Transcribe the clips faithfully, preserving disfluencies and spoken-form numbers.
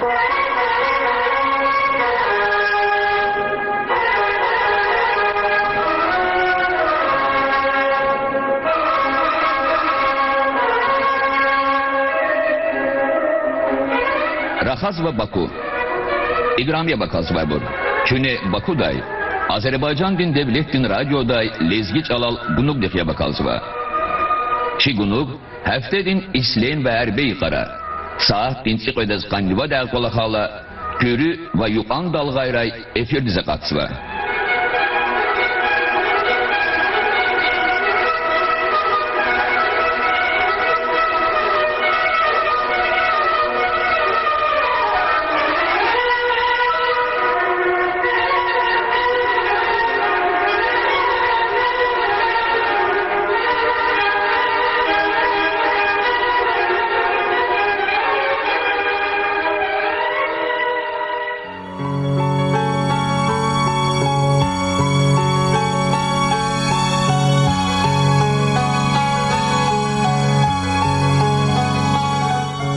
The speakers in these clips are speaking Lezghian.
Рахазва Баку. Играми яб акалзавайбур, куьне Бакудай, Азербайжандин девлетдин радиодай лезги чӀалал гунугдихъ яб акалзава. Чи гунуг гьафтедин ислен ва арбе йикъара, сятдин цӀикьведаз къанни вад кӀвалахайла, куьруь ва юкьван далгъайрай эфирдиз акъатзава.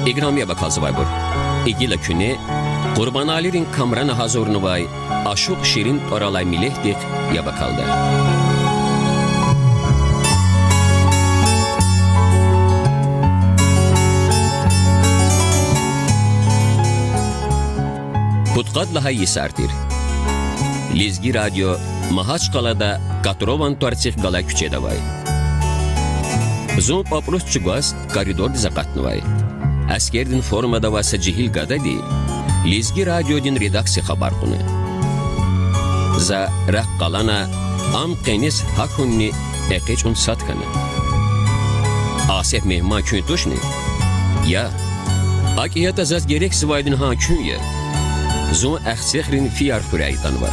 Играми яб акалзавайбур, и гила куьне Къурбаналийрин Камрана гьазурнавай Ашукь Ширин тӀвар алай миллетдихъ яб акалда. Пудкъад лагьай йисар тир. Лезги радио Магьачкъалада Котрован тӀварцихъ галай куьчеда авай. Зун пӀапӀрус чӀугваз коридордиз акъатнавай. Аскердин формада авай са жегьил гадади лезги радиодин редакция хабар кьуна. За рак къалана, ам къенез гьахьунни экъечӀун сад хьана. Асеф Мегьман куьн тушни? Я. АкӀ ятӀа заз герекзавайди гьа куьн я. Зун Ахцегьрин Фияр хуьряй атанва.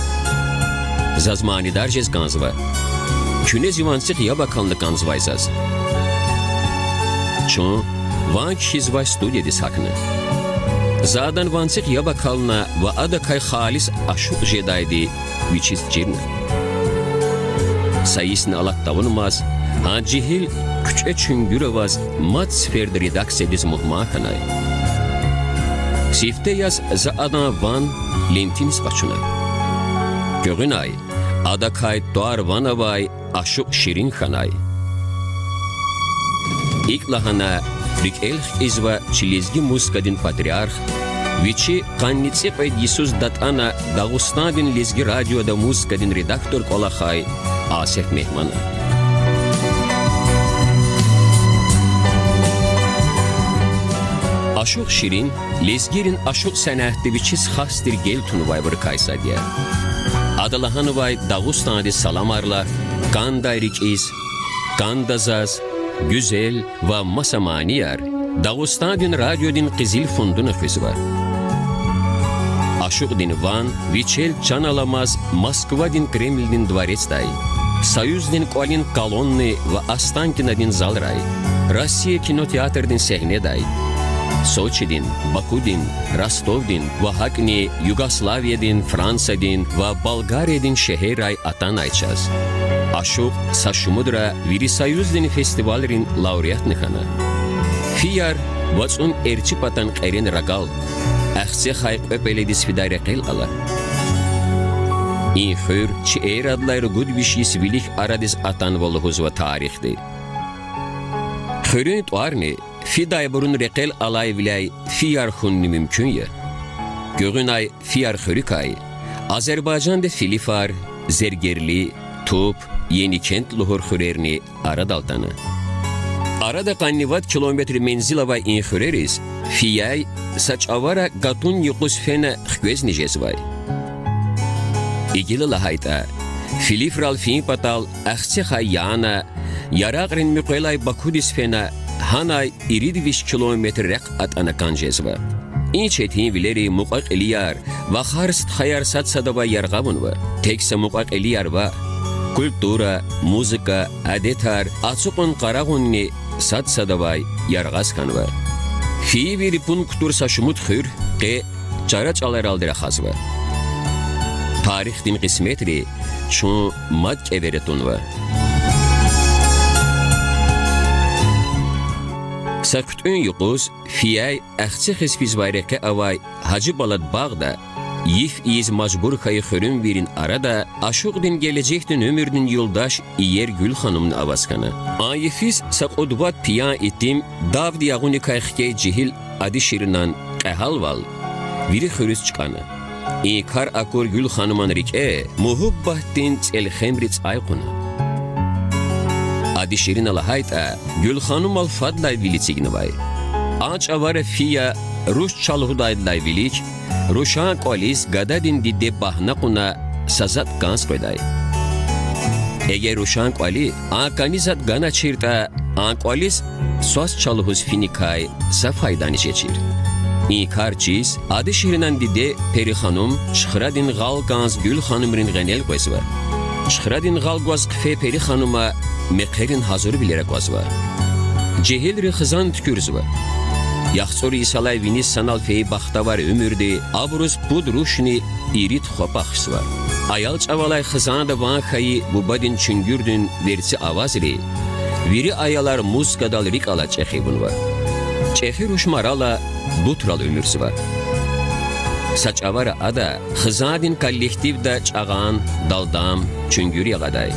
Заз манидар жез кӀанзава. Куьне зи ванцихъ яб акална кӀанзавай заз. Чун ван кхьизвай студиядиз гьахьна. За адан ванцихъ яб акална ва адакай халис ашукь жедайди вичиз чирна. Са йисни алат тавунмаз, гьа жегьил куьчӀе чуьнгуьр аваз мад сеферда редакциядиз мугьман хьанай. Сифте яз за адан ван лентиниз къачуна. Гуьгъуьнай адакай тӀвар-ван авай Ашукь Ширин хьанай. ИкӀ лагьана рикӀел хкизва чи лезги музыкадин патриарх, вичи къанни цӀикьвед йисуз датӀана Дагъустандин лезги радиода музыкадин редактор кӀвалахай Асеф Мегьмана. Ашукь Ширин лезгийрин ашукь сенятда вичиз хас тир гел тунвайбурукай сад я. Ада лагьанвай Дагъустандиз саламар лагь, КӀандай рикӀиз, КӀанда заз, Гуьзел ва маса манияр Дагъустандин радиодин къизил фондуна хуьзва. Ашукьдин ван вичел чан аламаз Москвадин Кремлдин дворецдай, Союздин кӀвалин колонный ва Останкинодин залрай, Россия кинотеатрдин сегьнедай, Сочидин, Бакудин, Ростовдин ва гьакӀни Югославиядин, Франциядин ва Болгариядин шегьеррай атанай чаз. Ашукь са шумудра вири союздин фестивалрин лауреатни хьана. Фияр вацӀун эрчӀи патан кьерен рагал, Ахцегьай Кьвепеледиз фидай рекьел ала. И хуьр чи эрадилай ругуд виш йис вилик арадиз атанва лугьузва тарихди. Хуьруьн тӀварни фидайбурун рекьел алайвиляй Фияр хьунни мумкин я. Гуьгъуьнай Фияр хуьруькай Азербайжанда Филифар, Зергерли, Туп, Еникент лугьур хуьрерни арадал атана. Арада къанни вад километр мензил авай и хуьрериз Фияй са чӀавара гатун юкъуз фена хквезни жезвай. И гила лагьайтӀа, Филифрал фин патал Ахцегьай яна, яракьрин муькъвелай Бакудиз фена, гьанай ирид виш километр рехъ атӀана кӀан жезва. И четин вилери мукьва-кьилияр, вахар-стхаяр сад-садавай яргъа авунва. Тек са мукьва-кьилияр ваъ, культура, музыка, адетар ацукьун-къарагъунни сад-садавай яргъаз хьанва. Фийивилин пункт тир са шумуд хуьр къе чара чӀаларалди рахазва. Тарихдин къисметри чун мад кӀевера тунва. Са хъуьтӀуьн юкъуз Фияй Ахцегьиз физвай рекье авай Гьажибалад багъда йиф ийиз мажбур хьайи хуьруьнвийрин арада ашукьдин гележегдин уьмуьрдин юлдаш иер Гуьлханумни аваз хьана. А йифиз са кьуд-вад пиян итим давди ягъуникай хкей жегьил Адиширинан кьегьалвал вири хуьруьз чкӀана. И кар акур Гуьлхануман рикӀе муьгьуьббатдин цӀелхемри цӀай кьуна. Адиширина лагьайтӀа, Гуьлханумал фадлай вил эцигнавай. А чӀавара Фия руш чалгьудайдалай вилик рушан кӀвализ гададин диде багьна кьуна са затӀ кӀанз къведай. Эгер рушан кӀвали а кӀани затӀ ганачиртӀа, а кӀвализ свас чалгьуз финикай са файдани жечир. И кар чиз Адиширинан диде Периханум Чхрадин гъал кӀанз Гуьлханумрин гъенел къвезва. Чхрадин гъал гваз хъфей Периханума мехъерин гьазурвилер аквазва. Жегьилри хизан туькӀуьрзава. ЯхцӀур йисалай виниз санал фейи бахтавар уьмуьрди абуруз пуд рушни ирид хва бахшзава. Аял чӀавалай хизанда ван хьайи бубадин чуьнгуьрдин верцӀи авазри вири аялар музыкадал рикӀ алаз чӀехи авунва. ЧӀехи руш марала, бутрал уьмуьрзава. Са чӀавара ада хизандин коллективда чӀагъан, далдам, чуьнгуьр ягъадай.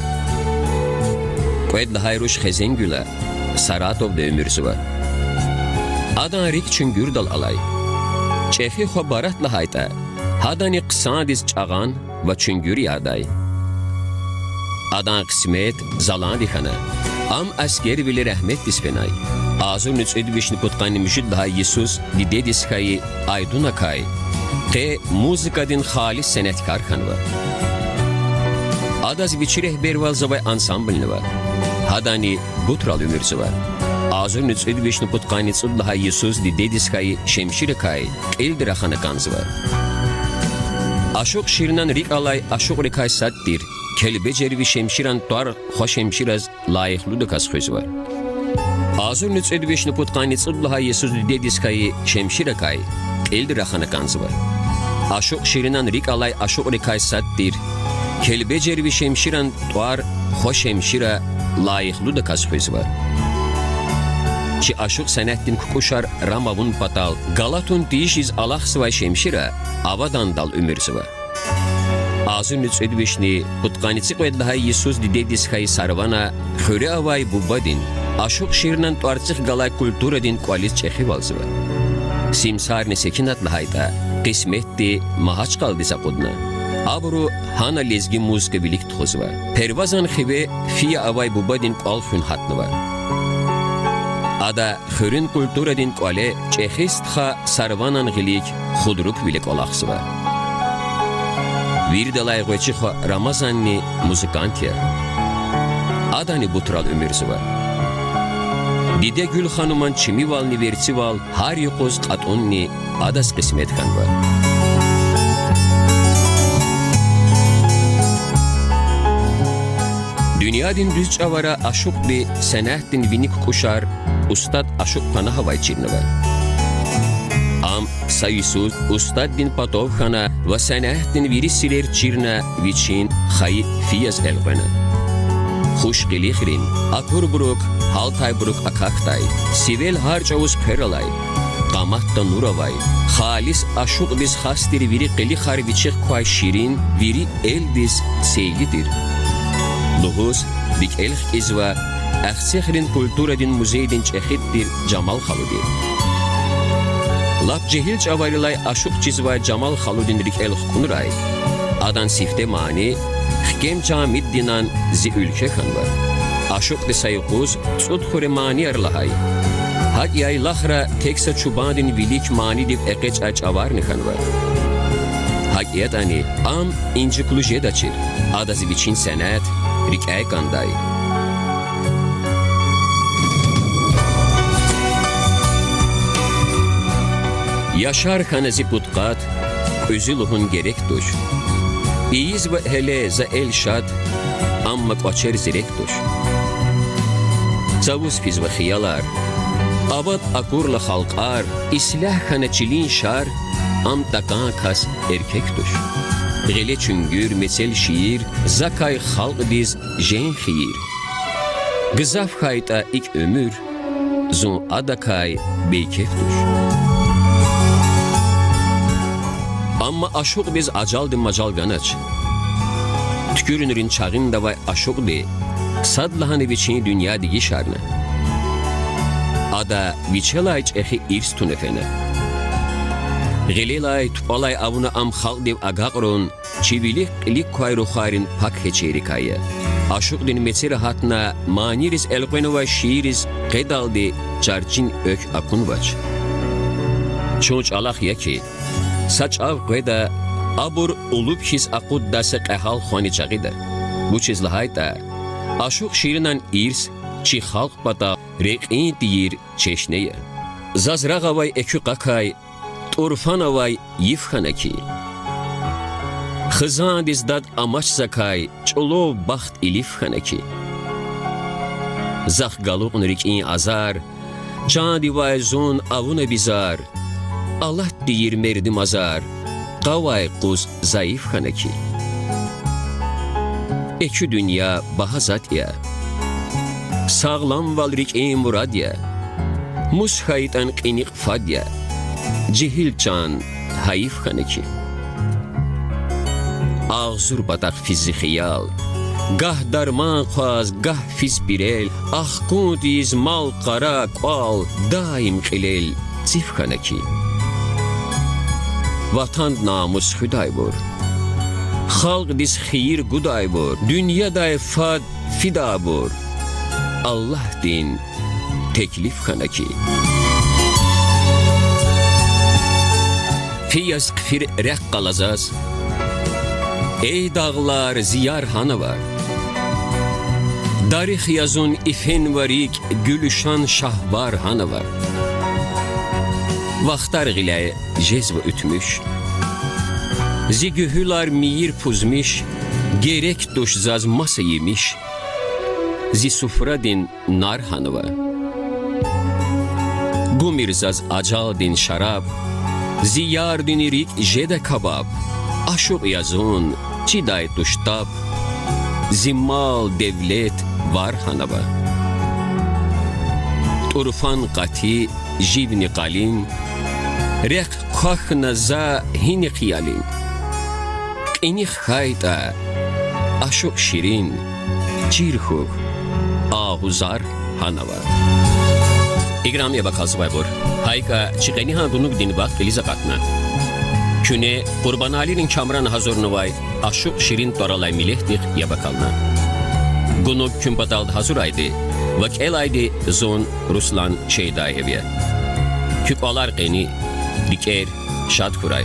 Кьвед лагьай руш Хезенгуьла, Саратовда уьмуьрзава. Адан рикӀ чуьнгуьрдал алай. ЧӀехи хва Барат лагьайтӀа, гьадани хъсандиз чӀагъан ва чуьнгуьр ядай. Адан къисмет заланди хьана. Ам аскервиле рагьметдиз фенай. Агъзурни кӀуьд вишни пудкъанни муьжуьд лагьай йисуз дидедиз хьайи Айдунакай къе музыкадин халис сеняткар хьанва. Адаз вичи регьбервалзавай ансамблни ава. Гьадани бутрал уьмуьрзава. Агъзурни кӀуьд вишни пудкъанни цӀуд лагьай йисуз дидедиз хьайи Шемширакай кьилди рахана кӀанзава. Ашукь Ширинан рикӀ алай ашукьрикай сад тир Келбежерви Шемширан тӀвар Хва Шемшираз лайихлудаказ хуьзва. Агъзурни кӀуьд вишни пудкъанни цӀуд лагьай йисуз дидедиз хьайи Шемширакай кьилди рахана кӀанзава. Ашукь Ширинан рикӀ алай ашукьрикай сад тир Келбежерви Шемширан тӀвар Хва Шемшира лайихлудаказ хуьзва. Чи ашукь сенятдин кукӀушар рам авун патал галатун тийижиз алахъзавай Шемшира авадандал уьмуьрзава. Агъзурни кӀуьд вишни пудкъанни цӀикьвед лагьай йисуз дидедиз хьайи Сарвана хуьре авай бубадин, ашукь Ширинан тӀварцӀихъ галай культурадин кӀвализ чӀехивалзава. Симсарни Секинат лагьайтӀа, къисметди Магьачкъаладиз акъудна. Абуру гьана лезги музыка вилик тухузва. Первазан хиве Фия авай бубадин кӀвал хуьн гьатнава. Ада хуьруьн культурадин кӀвале чӀехи стха Сарванан гъилик худруквиле кӀвалахзава. Виридалай гъвечӀи хва Рамазанни музыкант я. Адани бутрал уьмуьрзава. Диде Гуьлхануман чимивални верцӀивал гьар юкъуз кьатӀунни адаз къисмет хьанва. Дуьньядин дуьз чӀавара ашукьди сенятдин вини кукӀушар устад ашукь Панагьавай чирнава. Ам са йисуз устаддин патав хьана ва сенятдин вири сирер чирна вичин хайи Фияз элкъвена. Хуш къилихрин акурбурук, гьалтайбурук акахьдай, сивел гьар чӀавуз хъвер алай, къаматда нур авай, халис ашукьдиз хас тир вири къилихар вичихъ квай Ширин вири элдиз сейли тир лугьуз рикӀел хкизва Ахцегьрин культурадин музейдин чӀехиди тир Жамал халуди. Лап жегьил чӀаварилай ашукь чизвай Жамал халудин рикӀел хкӀунрай адан сифте мани Хкем Жамиддинан Зи уьлкве хьанва. Ашукьди са юкъуз цӀуд хуьре манияр лагьай, гьакӀ яйлахра тек са чубандин вилик манидив экъечӀай чӀаварни хьанва. ГьакӀ ятӀани, ам инжиклу жедачир, адаз вичин сенят рикӀяй кӀандай. Яшар хьана зи пудкъад, кьуьзуь лугьун герек туш. Ийизва гьеле за эл шад, амма кӀвачер зирек туш. Цавуз физва хиялар, авад акурла халкьар, ислягь хьана чилин шар, ам такӀан кас эркек туш. Гъиле чуьнгуьр, мецел шиир, закай халкьдиз жен хийир. Гзаф хьайитӀа икӀ уьмуьр, зун адакай бейкеф туш. Амма ашукьдиз ажалди мажал ганач. Туькӏуьрунрин чагъинда авай ашукьди садлагьана вичин дуьнья дегишарна. Ада вичелай чӏехи ирс туна фена. Гъилелай, тупӏалай авуна ам халкьдив агакьрун, чи вилик-кьилик квай рухвайрин пак хьечеррикай я. Ашукьдин мецера гьатна манириз элкъвенвай шиирриз къедалди чарчин экв акунвач. Чун чӏалахъ я хьи, са чӏав къведа, абур улуб хьиз акъуддай са кьегьал хвани жагъида. Вучиз лагьайтӏа ашукь Ширинан ирс чи халкь патал рекьин тийир чешне я. Заз рагъ авай экуь къакай тӏурфан авай йиф хьана хьи, хизандиз дад амач закай чӏулав бахт илиф хьана хьи. Захъ галукьна рикӏин азар, чандивай зун авуна бизар, алат тийир мердимазар, къавай къуз зайиф хьана хьи. Экуь дуьнья багьа затӏ я, сагъламвал рикӏин мурад я, мус хьайитӏан кьиникь фад я, жегьил чан гьайиф хьана хьи. Агъзур патахъ физ зи хиял, гагь дарман хъваз, гагь физ пирел, ахкун тийиз мал-къара, кӏвал, даим кьилел циф хьана хьи. Ватан-намус хуьдайбур, халкьдиз хийир гудайбур, дуьньядай фад фидайбур Аллагьдин теклиф хьана хьи. Фи яз хъфир рехъ къала заз, эй дагълар, зи яр гьанава? Дарих я зун ифенва рикӏ, гуьлуьшан шагьвар гьанава? Вахтар гъиляй жезва уьтмиш, зи гуьгьуьлар мийир пузмиш, герек туш заз маса емиш, зи суфрадин нар гьанава? Гумир заз ажалдин шараб, зи ярдин рикӏ жеда кабаб, ашукь я зун, чидай туш таб, зи мал-девлет, вар гьанава? Тӏурфан къати, живни къалин, рехъ квахьна за гьинихъ ялин? Кьиникь хьайтӏа, ашукь Ширин, чир хьухь, агъузар гьанава? Играми яб акалзавайбур, гьа икӏа чи къенин гунугдин вахт кьилиз акъатна. Куьне Къурбаналийрин Камран гьазурнавай Ашукь Ширин тӏвар алай миллетдихъ яб акална. Гунуг куьн паталди гьазурайди ва кӏелайди зун, Руслан Шейдаев я. Куь кӏвалар къени, рикӏер шад хьурай.